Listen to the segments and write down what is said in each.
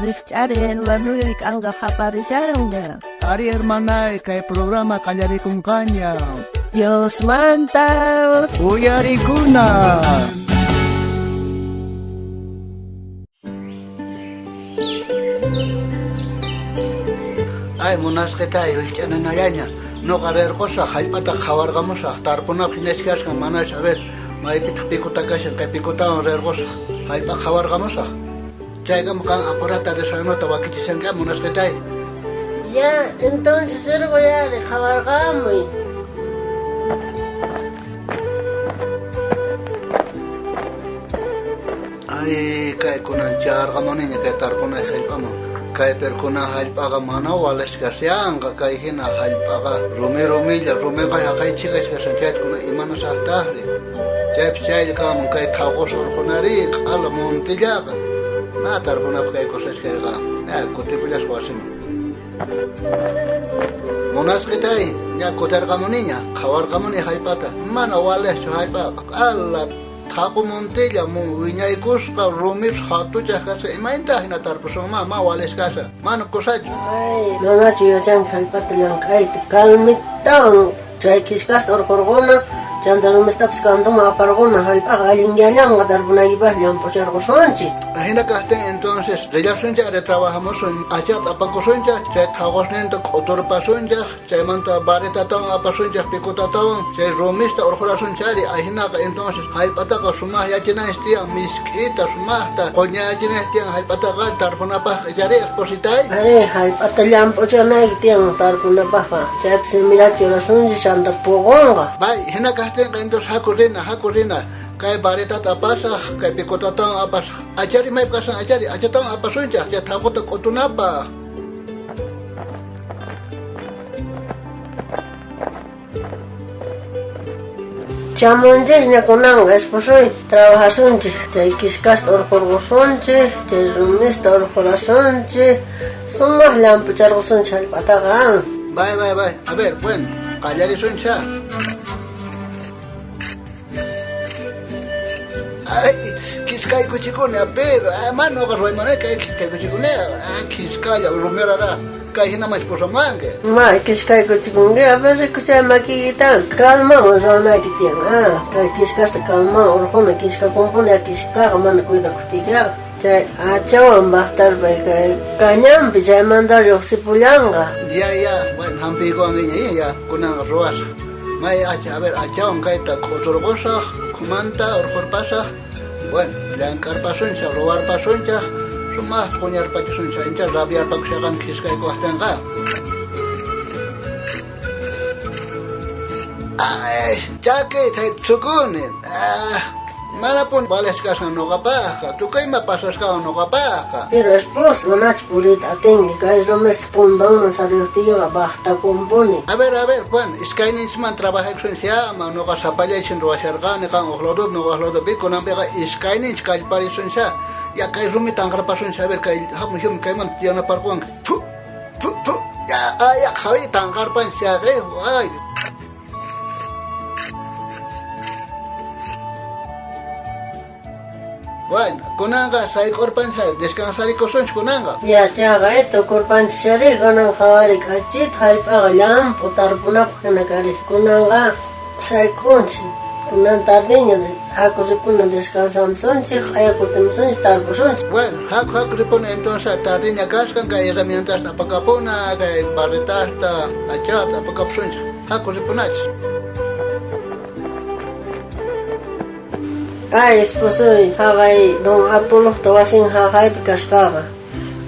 Rijch'ariy hermanoy, k'anqa qaparishanña. Ari hermanay, kay programa qallarikunqaña. Diosmanta Uyarikuna. Ay, munasqetay, rijch'ananallaña. Noqa rirqusaq, hallp'ata qhawarqamusaq, tarpunapaq hinachkasqan manas, a ver, maypitaq pikuta kashan, kay pikutawan rirqusaq, hallp'a qhawarqamusaq. Chaykama qan apurata risqanota wakichishanki, munasqetay. Ya, entonces rirquyari qhawarqamuy. Ay, kay kunan charqamuniña kay tarpunay hallp'aman. Kay perkuna hallp'aqa mana walisqa kashanqa, kay hina hallp'aqa rumi rumilla, rumiqa haqaychikasqa kashan, chayta kunan imanasaqtaqri. Chaypis chaylla kanman kay thaqus urqunari, q'ala montillaqa. Ma tarpunapaq kay cosas kayqa, ya kutipullasqa wasiman. Munasqitay, ña kutirqamuniña, qhawarqamuni hallp'ata, mana waliqchu hallp'aqa, q'ala thaqu montilla wiñaykusqa rumipis hatuchaq kasqa, imaynataq hina tarpusunman, ma walisqa kashan, mana kusachu. Ay, manachu yachanki hallp'ata llank'ayta, kalmitawan chay khiskasta urqurquna, chanta rumistapis kantuman aparquna, hallp'aqa allinyallanqa tarpunaykipaq llamp'ucharqusunchik. Ajina kaqtin entonces rillasunchik ari trabajamusun, achata apakusunchik, chay thaqusninta k'uturpasunchik, chaymanta varetatawan apasunchik, picotatawan, chay rumista urqurasunchik ari, ajinaqa entonces hallp'ataqa sumaq yachinanchik tiyan, misk'ita sumaqta quñayachinanchik tiyan hallp'ataqa tarpunapaq ichari espositay. Ari, hallp'ata llamp'uchanayki tiyan tarpunapaqqa, chaypi semillata churasunchik, chanta puqunqa. Bay, hina kaqtinqa entonces haku rina, haku rina, kay varetata apasaq, kay picotatawan apasaq, achari maypi kashan, achari, achatawan apasunchik, chay thaquta k'utunapaq. Chamunchikña kunanqa esposoy, trabajasunchik, chay kiskasta urqurqusunchik, chay rumista urqurasunchik, sumaq llamp'ucharqusunchik hallp'ataqa. Bay, bay, bay, a ver, bueno, qallarisunchik. Ay, kiskaykuchikuni, a ver, mana noqa ruwaymanay kay kiskaykuchikuni, kiskalla, rumirara, kay hinamanch pusamanki. Ma, kiskaykuchikunki, a ver, rikuchay makiykita, kalmawan ruwanayki tiyan, kay kiskasta kalmawan urquna, kiskakunpuni, kiskaqa mana cuidakuqtiykiqa. Chay achawan baqtarpay kay kañanpi chaymanta lluqsipullanqa. Ya, ya, bueno, hampiykuwankiña, ya, ya, kunanqa ruwasaq. May acha, a ver, achawan kayta k'uturqusaq, ukhumanta urqurpasaq, bueno, llank'arpasunchik, ruwarpasunchik, sumaqta quñarpachisunchik, ancha rabiarpakushaqa khiskaykuwaqtinqa. Ay, chaki, tsukuni. Manapuni valesqa kashan noqapaqqa, tukuy ima pasasqawan noqapaqqa. Pero esposo, manachu puriyta atinki, kay rumis puntanman sariyuqtiykiqa baqtakunpuni. A ver, a ver, Juan, iskayninchikman trabajakusunchik ama, noqa sapallaychin ruwasharqani, qan uq ladopi, noqa uq ladopi, kunanpiqa iskayninchik kallparisunchik, ya kay rumita anqarpasunchik, a ver, kay hamun himun kaymanta yanaparquwanki. Phu, phu, phu, ya, ay, ya, qhawi tanqarpanchik chayqa, ay. Bueno, kunanqa sayk'urpanchik, descansarikusunchik kunanqa. Ya, chayqa, tukurpanchik kunan qhawari k'achita hallp'aqa llamp'u tarpunapaq hina karis. Kunanqa sayk'unchik, kunan tardiña haku ripuna descansamusunchik, q'aya kutimusunchik, tarpusunchik. Bueno, haku, haku ripuna entonces tardiña kasqan kay herramientasta apakapuna, kay barretasta, achata apakapusunchik, haku ripunachik. Ay, esposoy, haqay don Apoloqta wasin haqaypi kasqaqa.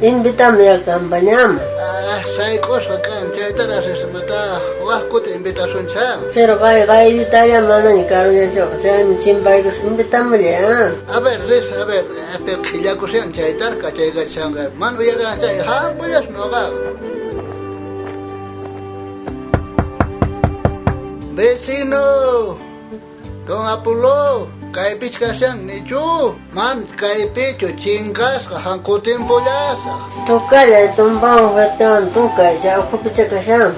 Invitame ya campañaman. Ah, sayk'usqa kan, chaytaraq rismataq, waq kuti invitasunchá. Pero kay qayllutalla manaña karullachuqa, chaymi chimpaykus invitamullay, ah. A ver, ris, a ver, pero qhillakushan chaytarqa kachaykachishanqa, mana uyaran chay, hampullas noqaqa. Vecino, don Apolo, kaypich kashan nichu, man kaypichu chinkasqa han kutinpullasaq. Tukallay tumbawan fuertewan tukay, chay ukhupicha kashan.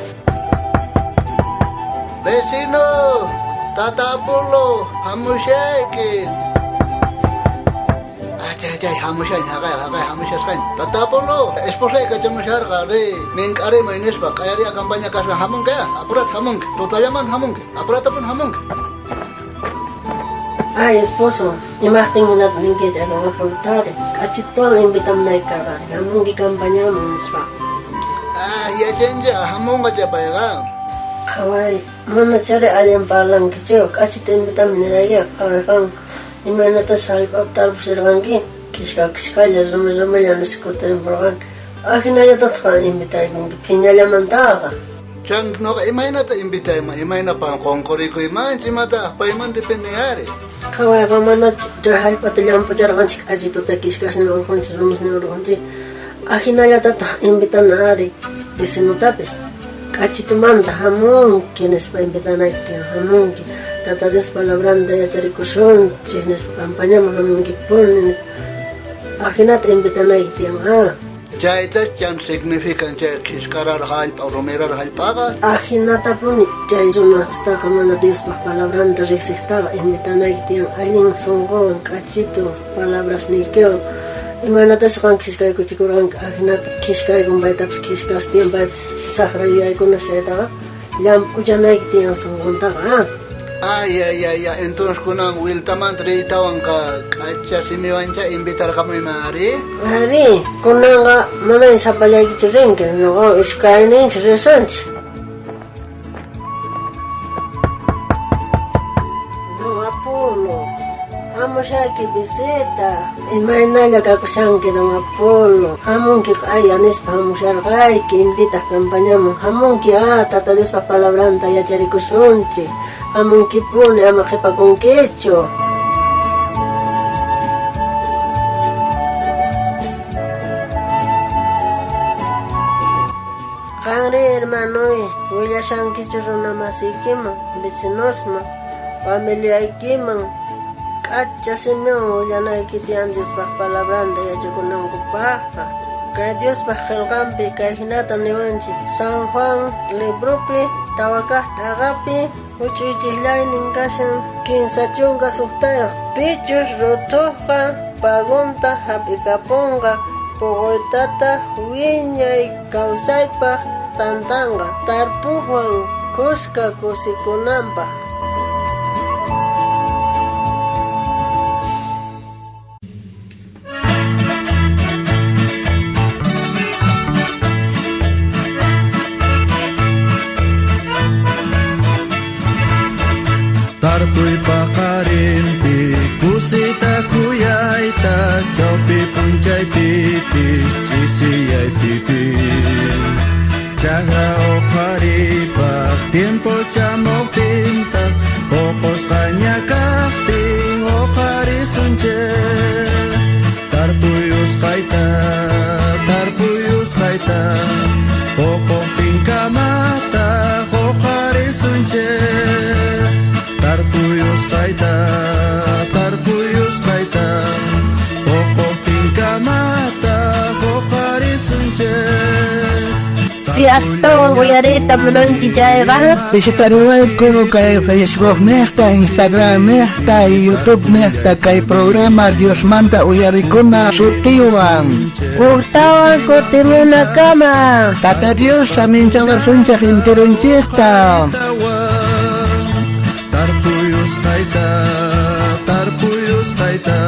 Vecino, tata Apolo, hamushayki. Chay chay hamushañ haqay haqay hamushasqañ. Tata Apolo, esposay kachamusharqa ri mink'arimay nispa q'ayariya campaña kaspa hamunki apurata hamunki tutallaman hamunki apuratapun hamunki. Ay, esposo, imajtin hinata ninkichik don Apolotari, k'achituwan invitamunayki karqani, hamunki campañaman nispa. Ah, yachancha hamunqa chapayqa. Qhaway, mana chari allin parlankichu, k'achita invitami nirayki, qhaway qan imaynatas hallp'api tarpusirqanki, kishka kishkalla rumi rumilla nispa kutirinpurqanki, ajinallatataq qan invitaykunki phiñallamantaqa. Chanta noqa imaynata invitayman, imaynapan qunqurikuymanchik imata payman depende ari. Qhawayqa mana chay hallp'ata llamp'ucharqanchik k'achituta kishkasnin urqunchik, rumisnin urqunchik, ajinallatataq invitana ari vecinotapis. K'achitumanta hamunki nispa invitanayki tiyan, hamunki Tata Dios palabranta yacharikusunchik nispa campañaman hamunkipuni ajinata invitanayki tiyan, ah. Chayta chan significan chay khishkarar hallp'a rumirar hallp'aqa. Ajinatapuni chay runastaqa mana Diospaq palabranta riqsiqtaqa invitanayki tiyan allin sunquwan k'achitu palabrasniykiwan imaynatas qan khishkaykuchikurqanki ajinata khishkaykun paytapis khishkas tiyan paypis saqra yuyaykunas chaytaqa llamp'uchanayki tiyan sunquntaqa, ah. Ay, ay, ay, ay, entonces kunan wiltamanta riytawanqa k'acha simiwancha invitarqamuyman ari. Ari, kunanqa mana sapallaykichu rinki, nuqa iskayninchik risunchik. Don Apolo, hamushayki visita, imaynalla kakushanki don Apolo, hamunki q'aya nispa hamusharqayki, invitaq campañaman, hamunki ah, Tata Diospa palabranta yacharikusunchik, hamunkipuni ama qhipakunkichu. Qanri hermanoy, willashankichu runa masiykiman, vecinosman, familiaykiman, k'acha simiwan willanayki tiyan Diospaq palabranta yachakunankupaqqa. Kay Diospaq qillqanpi kay hinata niwanchik, San Juan libropi tawakaq t'aqapi huch'uychiqllaynin kashan 36 pichus ruthuqqa pagunta hap'ikapunqa puquytataq wiñay kawsaypaq tantanqa tarpuqwan kuska kusikunanpaq. Tarpuy paqarinpi kusita khuyayta chawpi p'unchaypipis ch'isiyaypipis chakra uqharipaq tiempo chamuqtintaq puqusqaña kaqtin uqharisunchik tarpuy usqhayta tarpuy usqhayta puquqtinkamataq uqharisunchik tarpuy usqhayta tarpuy usqhayta puquqtinkamataq uqharisunchik. Si astawan uyariyta munanki chayqa Visitariwayku kay Facebook niqta, Instagram niqta, YouTube niqta kay programa Diosmanta uyarikuna sutiwan. Huktawan kutimunakama. Tata Dios saminchawasunchik intirunchikta. Tarpuy usqhayta, tarpuy usqhayta.